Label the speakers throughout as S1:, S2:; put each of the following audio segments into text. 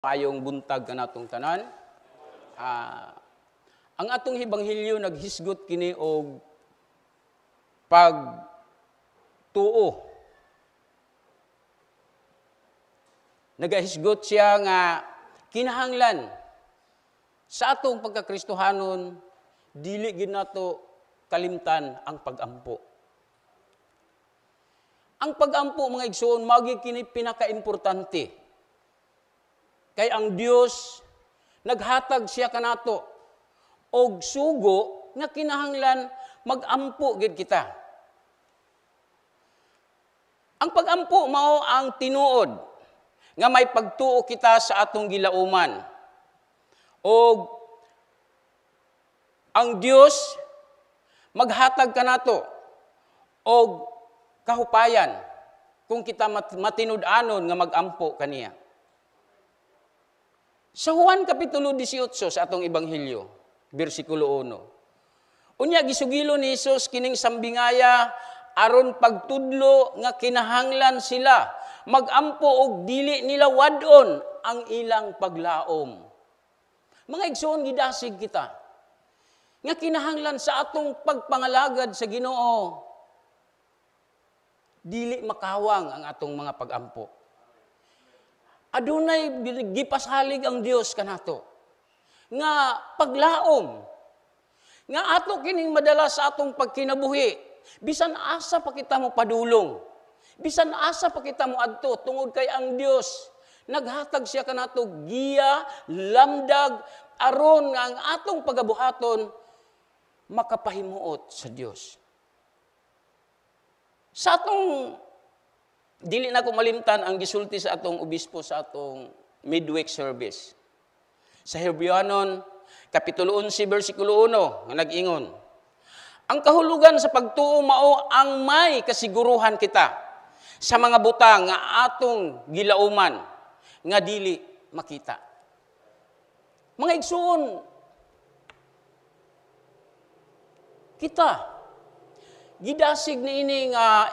S1: Maayong buntag kanatong tanan. Ang atong ebanghelyo naghisgot kini og pagtuo. Nagahisgot siya nga kinahanglan sa atong pagkakristohanon dili gid nato kalimtan ang pagampo. Ang pagampo, mga igsoon, mao gyud kini pinakaimportante. Kay ang Dios naghatag siya kanato og sugo nga kinahanglan magampo gid kita. Ang pagampo mao ang tinuod nga may pagtuo kita sa atong gilauman. Og ang Dios maghatag kanato og kahupayan kung kita matinud-anon nga magampo kaniya. Sa Juan Kapitulo 18 sa atong Ebanghelyo, bersikulo 1. Unya gisugilo ni Hesus kining sambingaya aron pagtudlo nga kinahanglan sila magampo og dili nila wad-on ang ilang paglaom. Mga igsoon, gidasig kita nga kinahanglan sa atong pagpangalagad sa Ginoo dili makawang ang atong mga pagampo. Adunay gipasalig ang Dios kanato nga paglaom nga ato kining madala sa atong pagkinabuhi. Bisan asa pa kita mo padulong, bisan asa pa kita mo adto, tungod kay ang Dios naghatag siya kanato giya, lamdag, aron nga ang atong pagabuhaton makapahimuot sa Dios. Sa atong dili na ko malimtan ang gisulti sa atong obispo sa atong midweek service. Sa Hebreanon, Kapitulo 11, versikulo 1, nga nag-ingon, ang kahulugan sa pagtuo mao ang may kasiguruhan kita sa mga butang nga atong gilauman nga dili makita. Mga igsuon, kita gidasig niini nga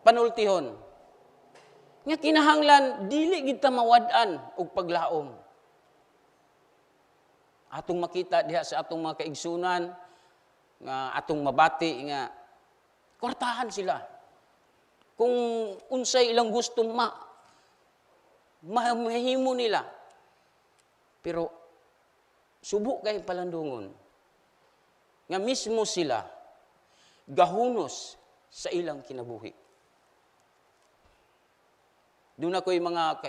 S1: panultihon nga kinahanglan dili gid ta mawad-an og paglaom. Atong makita diha sa atong mga kaigsunan nga atong mabati nga kwartahan sila. Kung unsay ilang gusto mahimo nila. Pero subo kay palandungon nga mismo sila gahunos sa ilang kinabuhi. Doon ako'y mga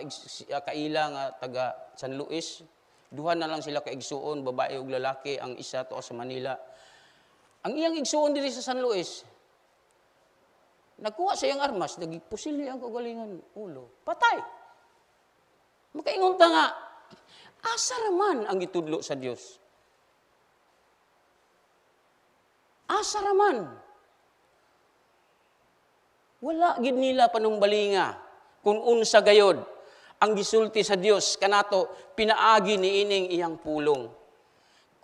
S1: kaila nga taga San Luis. Duha na lang sila kaigsuon, babae ug lalaki, ang isa to sa Manila. Ang iyang igsuon diri sa San Luis, nagkuha sa iyang armas, nagpusil niya ang kagalingon ulo. Patay! Makaingon ta nga, asa raman ang gitudlo sa Dios? Asa raman? Wala gid nila panumbalinga kung unsa gayod ang gisulti sa Dios kanato pinaagi niining iyang pulong.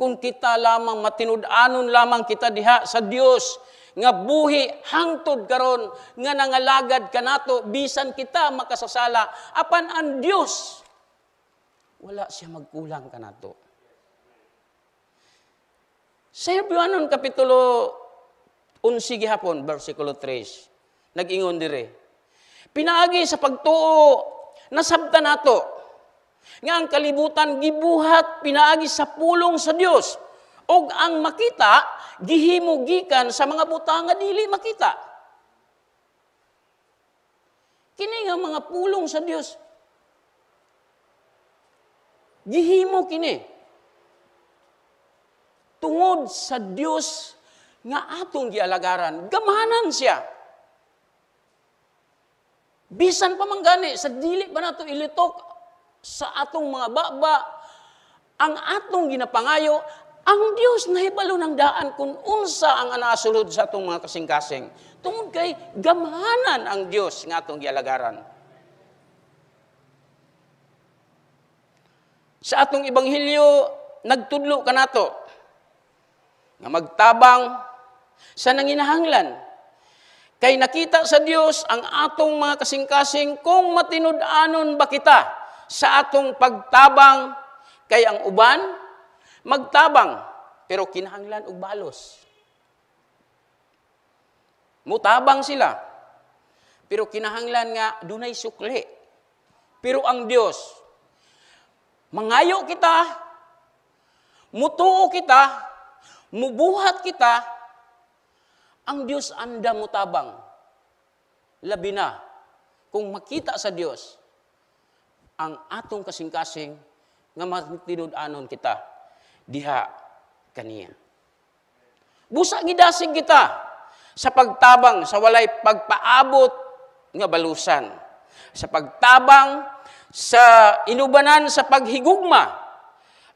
S1: Kung kita lamang matinud-anon lamang kita diha sa Dios nga buhi hangtod karon nga nangalagad kanato bisan kita makasasala, apan ang Dios wala siya magkulang kanato. Sa Hebreanon Kapitulo 11 gihapon versikulo 3 nag-ingon dire, pinaagi sa pagtuo nasabta nato nga ang kalibutan gibuhat pinaagi sa pulong sa Dios ug ang makita gihimo gikan sa mga butang nga dili makita. Kini nga mga pulong sa Dios gihimo kini tungod sa Dios nga atong gialagaran. Gamhanan siya. Bisan pa man gani, sa dili pa nato ilitok sa atong mga baba, ang atong ginapangayo, ang Dios nahibalo ng daan kung unsa ang anasulod sa atong mga kasing-kasing. Tungod kay gamhanan ang Dios nga atong gialagaran. Sa atong ebanghelyo, nagtudlo kanato nga magtabang sa nanginahanglan. Kay nakita sa Dios ang atong mga kasing-kasing kung matinud-anon ba kita sa atong pagtabang kay ang uban magtabang pero kinahanglan og balos. Mutabang sila pero kinahanglan nga dunay sukli. Pero ang Dios, mangayo kita, mutuo kita, mubuhat kita, ang Dios anda mutabang. Labi na kung makita sa Dios ang atong kasing-kasing nga matinud-anon kita diha kaniya. Busa gidasig kita sa pagtabang sa walay pagpaabot nga balusan, sa pagtabang sa inubanan sa paghigugma.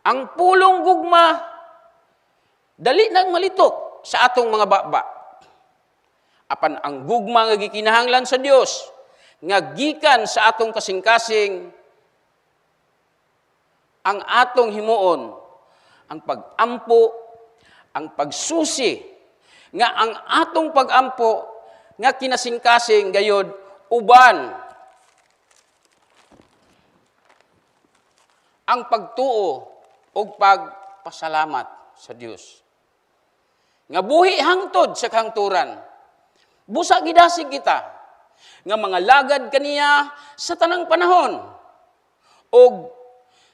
S1: Ang pulong gugma dali nang malitok sa atong mga baba. Apan ang gugma nga gikinahanglan sa Dios nga gikan sa atong kasing-kasing, ang atong himuon, ang pagampo, ang pagsusi, nga ang atong pagampo nga kinasingkasing gayod uban ang pagtuo ug pagpasalamat sa Dios. Nga buhi hangtod sa kahangturan. Busa gidasig kita nga mga lagad kaniya sa tanang panahon og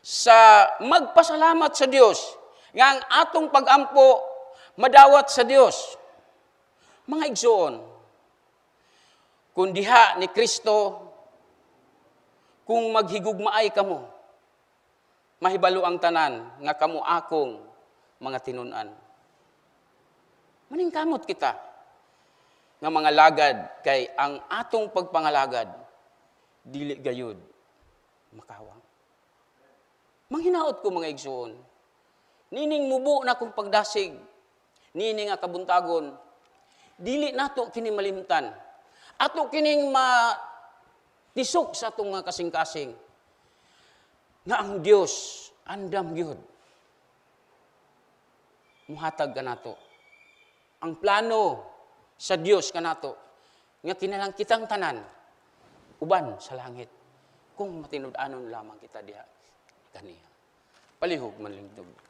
S1: sa magpasalamat sa Dios nga ang atong pagampo madawat sa Dios. Mga igsoon, kung diha ni Kristo, kung maghigugmaay kamo, mahibalo ang tanan nga kamo akong mga tinun-an. Maningkamot kita nga mga lagad kay ang atong pagpangalagad dili gayud makawang. Manghinaot ko, mga igsoon, nining mubo na kong pagdasig, nining nga kabuntagon, dili nato kini malimtan. Ato kining matisok sa atong mga kasing-kasing nga ang Dios andam gyud muhatag kanato. Ang plano sa Dios kanato nga kinalang kitang tanan uban sa langit kung matinud-anon lamang kita diha kaniya. Palihog manlingdog.